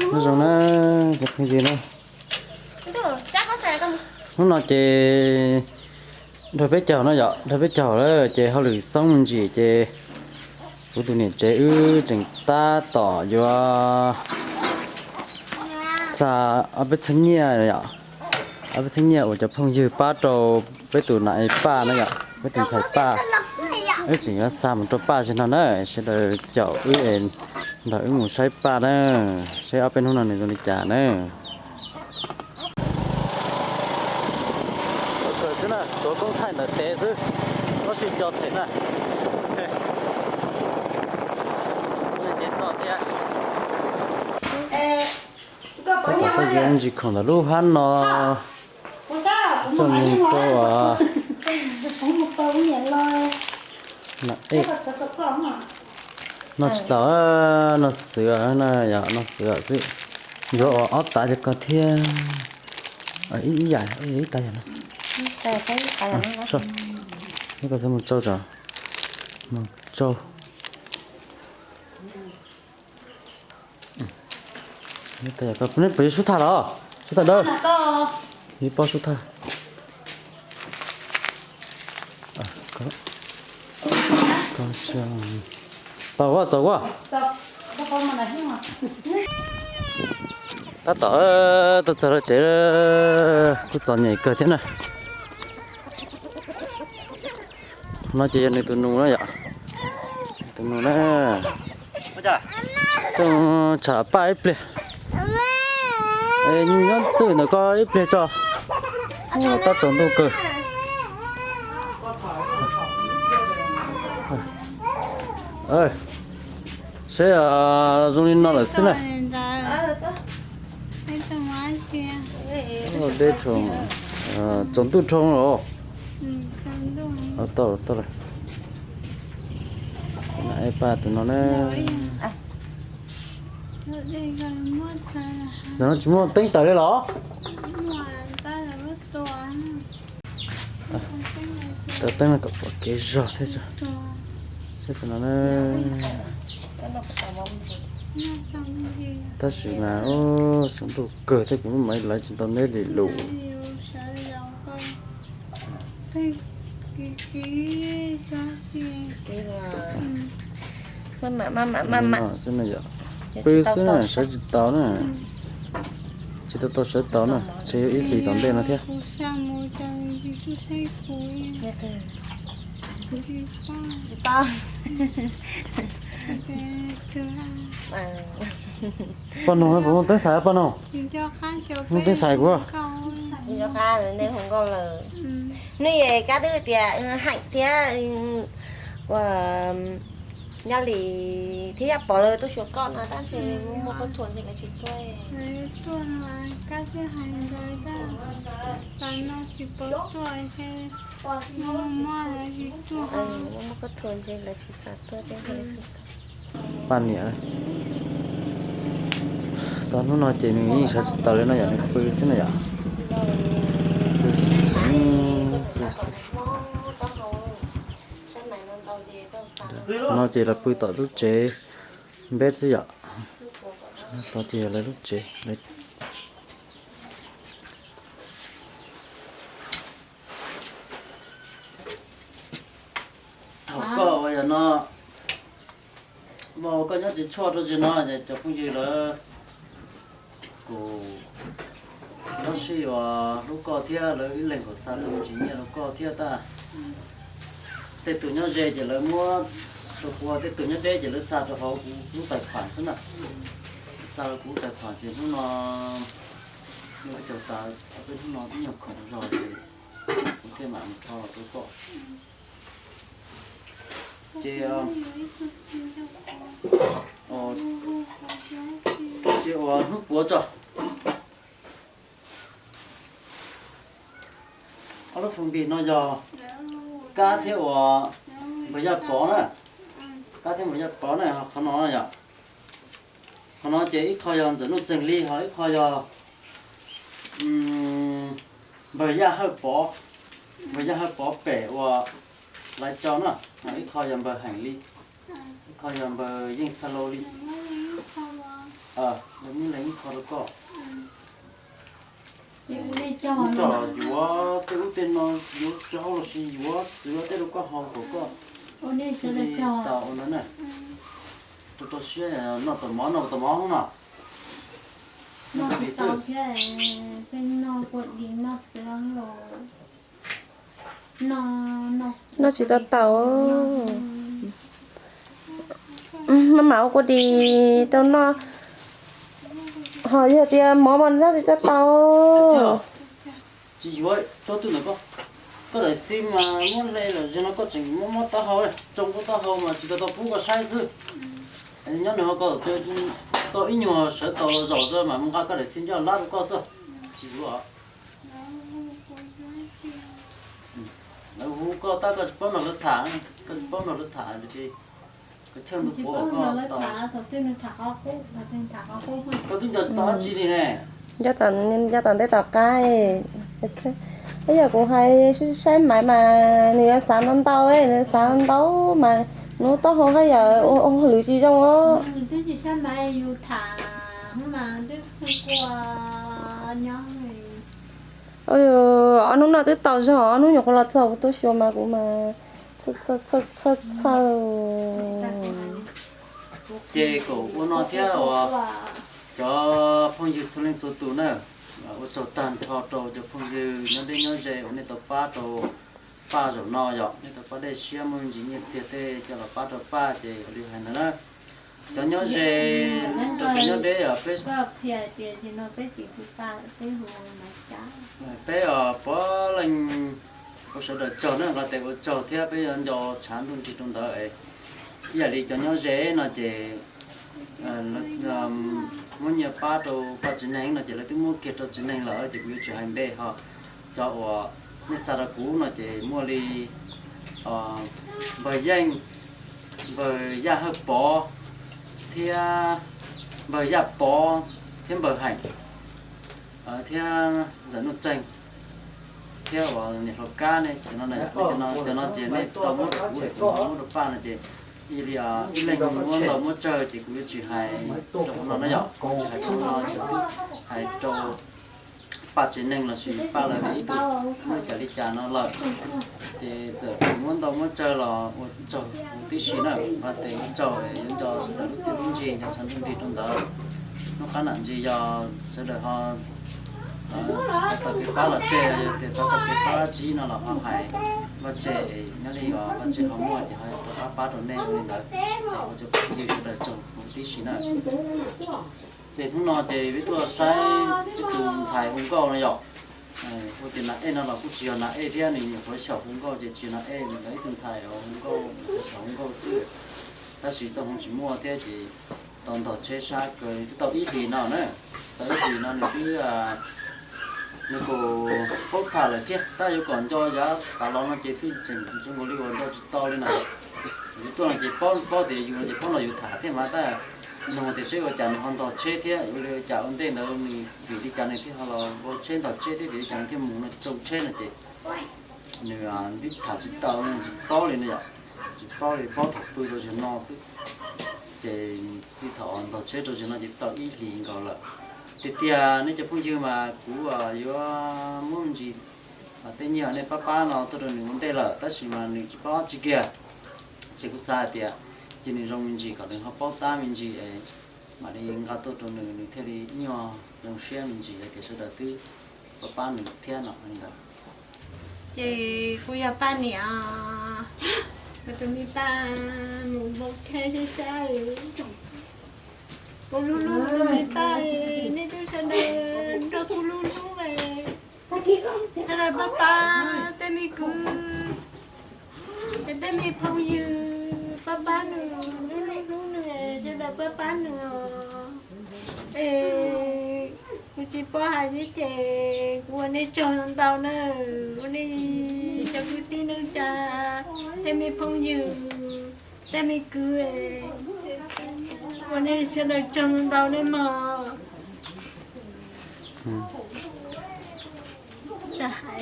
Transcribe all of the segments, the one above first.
Nyob zoo na cov phooj ywg na, hnub no ces nrog peb caug no yom, nrog peb caug lawm ces hauj lwm xoob me ntsis ces kuv tus niam tsev wb tseem tab tom yuav xa ob peb txheeb nyiaj yom, ob peb txheeb nyiaj uas cov phooj ywg pab rau peb tus nam es Paj na yom, peb tus ntxhais Paj. Wb tseem yuav xa mus rau Paj zim no na, sawv daws caum wb es nrog wb mus saib Paj na, saib ob peb hnub no nws zoo li cas na. Tuav kawg xwb na, tuav koob thaij ntawm tes xwb, tab sis nco them na. Ces toj thiab. Tab tom tuaj yuav ntsis khoom ntawm lub hab no coj mus rau no tsis tau, no xwb na yom, no xwb xwb. Yuav ua ob tav cov ko thiab, ib yam, ib tav yam no. Ib ko xwb mus tsau tso, mus tsau. Neb puas yuav sub thaj los? Sub thaj dawb. Ib pob sub thaj. Tau ua txaus ua. Tab tom tuaj txog lawv tsev, kuj txom nyem kawg thiab na. No ces yog nws tus nus na yom. Tus nus na, tuaj tsham Paj ib pliag. Nyob twj ywm ntawm ko ib pliag tso. Tab tsaus ntuj kawg. Seb, zoo li no lawm xwb na. Deb tsaus ntuj dhau los. Tau, tau lawm. Paj tus no na. Ntawm no tsis muaj teeb tawm li los? Tau teeb no kom pom kev zog thiab. Seb tus no na. Tab sis mas tsaus ntuj kawg thiab kuv mam lawv tsis tau neb li lus. Xwb na yom, pw xwb na, sawv tsis tau na. Tsis tau tau sawv tau na, ntshe yuav ib hlis tom ntej no thiab. Poj noog puas muaj teeb xais poj noog? Muaj teeb xais kuv. Nej hu nkauj lawm. Nws kab twb tias heem thiab ua Nyaj Lis thiab Yaj Pov lawv tuaj xyuas koj no tab sis muaj koj thuam ntshe lawv tsis tuaj. Muaj koj thuam ntshe lawv tsis xav tuaj thiab. Paj niam, tau hnub no ces nws yeej sawv tsis taus li no yom, nws pw xwb na yom. Pw xwb, pw xwb. No ces lawv pw tom lub tsev npeb xwb yom. Tod ces yog lawv lub tsev. Thaum koj uas yog no, mas uas koj nyob tsis tshuaj rau tsis no ces cov phooj ywg lawv kuj tab sis uas hlub koj thiab lawv ib leeg kom xa tus tsis nyiaj rau koj thiab tab. Tej tus nyob ze ces lawv muab, rau kuv, tej tus nyob deb ces lawv xa rau hauv kuv lub tais khuam xwb na. Xa rau kuv lub tais khuam ces hnub no, hnub no ib nyuag khoom zog ces kuv thiaj mam mus rho los rau koj. Ces, ces uas hnub puav tso. Ob lub foos npis no yog Kab thiab uas npawg Yaj Pov na. Kab thiab npawg Yaj Pov na, qhov no yom. Qhov no ces ib qho yog Ntxawm Nuj Txeeg Lis, ho ib qho yog npawg Yaj Hawj Pov, npawg Yaj Hawj Pov pem uas Laiv Tsau na, ib qho yog npawg Heem Lis, ib qho yog npawg Yeej Xa Laus Lis. Lawv muab lees ib rau koj. Ua nej tsaug, yuav tej ub tej no, yuav tsaug los sis yuav xwb tej rau koj haus kom koj ua nej sawv daws tsaug tau ua no na. Rau rau siab, noj tau mov, noj tau mov no. Noj tsis tau thiab, peb noj kua dis noj xwb los noj tsis tau tau. Maj mam ua kua dis tau noj, ho yog tias mov mas noj tsis tau tau. Tsis yuav, tso twj ntawm koj. Koj daim xib mas muab hle lawm, zaum no koj tseem muab muab taub hau, tsoo koj taub hau mas tsis tau tau pub koj saib xwb. Nyob nws ho koj tau ib nyuag sawv tau zaum xwb mas mus nqa koj daim xib ncaj lab rau koj xwb. Tsis yuav. Lawv hu koj tab koj tsis paub nrog lawv tham, koj tsis paub nrog lawv tham ces koj chaw ntuj puav koj tau. Koj twb nco tsis tau dab tsi li ne. Nco tom ntej tom qab, ib yam kuv hais saib Maiv mas nws yuav xav ntau ntau, nws xav ntau mas nws taub hau haj yam ua hauj lwm tsis zoo os. Ob hnub no twb tau zog, ob hnub nyuam qhuav los txog kuv tuaj xyuas mas kuv mas txhawj txhawj txhawj txhawj. Ces kom ua no thiab uas cov phooj ywg txhua leej txhua tus na, ua tsaug tag nrho rau cov phooj ywg nyob deb nyob ze uas nej tau pab rau Paj zaum no yom, nej tau pab dej siab muaj me ntsis nyiaj txiag tej coj los pab rau Paj ces ua li hais ntawd na. Cov nyob ze, rau cov nyob deb os, peb, peb os puav leej ua sawv daws tsaug na, nqa tes ua tsaug thiab peb yuav nco tshav ntuj nrig rau ntawd. Ib yam li cov nyob ze no ces muab nyiaj pab rau Paj tsev neeg no ces lawv twb muab kiag rau tsev neeg lawm ces kuv yuav tsis hais npe ho. Cov uas nej xa rau kuv no ces muaj li npawg Yeej, npawg Yaj Hawj Pov, thiab npawg Yaj Pov, thiab npawg Heem, thiab ntxawm Nuj Txeeg, thiab uas niam hluas Kab ne, cov no ces nej tau muab rau kuv, kuv muab rau Paj no ces ib yam li ib leeg muab ntau muab tsawg ces kuv yuav tsis hais rau hauv no na yom, kuv tsis hais rau hauv no, hais rau Paj tsev neeg los sis Paj lawv ib tug muab cas li cas no lawm. Ces txawm muab ntau muab tsawg los ua tsaug huv tib si na, nqa tes ua tsaug, yuav nco sawv daws lub txiaj lub ntsig, nco tshav ntuj nrig rau ntawd. Hnub qab nam ntsis yog sawv daws ho xav tau kev pab los tseg, yog tias xav tau kev pab dab tsi no los ho hais vaj tse, nyob li vaj tse ho muaj ces ho rov qab pab rau nej li ntawd. Ua cov phooj ywg sawv daws tsaug huv tib si na. Ces hnub no ces peb tuaj saib ib tug ntxhais hu nkauj no yom. Hu tias Nas Ej no los kuj tsis yog Nas Ej thiab, nws nyuam qhuav xyaum hu nkauj ces tsis yog Nas Ej, nws yog ib tug ntxhais hu nkauj, nyuam qhuav xyaum hu nkauj xwb. Tab sis txoj hmoo tsis muaj thiab ces tau ntog tsheb sab kawg twb tau ib hlis no na. Tau ib hlis no nws twb, nws kuj paub tham lawm thiab, tab yuav kom nco yav tas los no ces twb tseem zoo nkaus li uas nco tsis tau li na. Yus tuaj no ces paub, paub tias yus no ces paub nrog yus tham thiab mas tab nug tias seb ua cas nws ho ntog tsheb thiab ua li cas ua ntej ntawd nws vim li cas nws thiaj ho los npau tsheb ntog tsheb thiab vim li cas nws thiaj mus no tsoo tsheb no ces nws twb tham tsis tau, tsis paub li no yom. Tsis paub li, paub thaum pw rau zaum no xwb. Ces txij thaum ntog tsheb rau zaum no ces tau ib hlis nkaus lawm. Tiag tiag nej cov phooj ywg mas kuv yuav muab me ntsis tej nyiaj nej pab pab no tuaj rau nws ua ntej lawm tab sis mas nws tsis paub tsis kiag. Ces kuv xav hais tias cia nws zoo me ntsis kom nws ho paub tab me ntsis, mam li nqa tuaj rau nws, nws thiaj li ib nyuag zoo siab me ntsis hais tias sawv daws twb pab pab nws thiab no li ntawd. Ces kuv yog Paj niam, kuv tus me Paj mus npau tsheb sab sab, kuv hlub hlub kuv tus me Paj, nej twb sawv daws nrog kuv hlub hlub, sawv daws pab pab tej me kwv, tej me phooj ywg pab pab nws, hlub hlub nws, sawv daws pab pab nws os. Es kuv tsis paub hais li ces kuv ua nej tsaug ntau na, ua nej cov kwv tij neej tsa, tej me phooj ywg, tej me kwv, ua nej sawv daws tsaug ntau nej mog.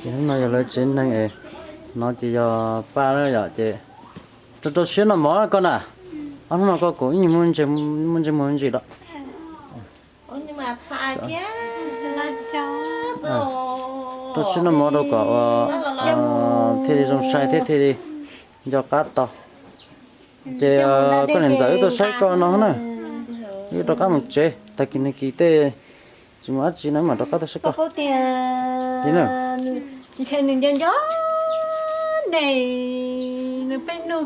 Ces hnub no yog lawv tsev neeg es no ces yog Paj na yom, ces rau rau siab noj mov koj na. Ob hnub no koj kuj ib nyuag muaj ntsej muag ntsis los. Rau siab noj mov rau kom thiaj li zoo sai thiab thiaj li nco qab tau. Ces koj niam ntxawm wb tuaj saib koj no na, wb rov qab mus tsev, tag kis nag kis tej tsis muaj dab tsi no mam rov qab tuaj saib koj. Li na, ntshe nws nco nco ne, nws peb nug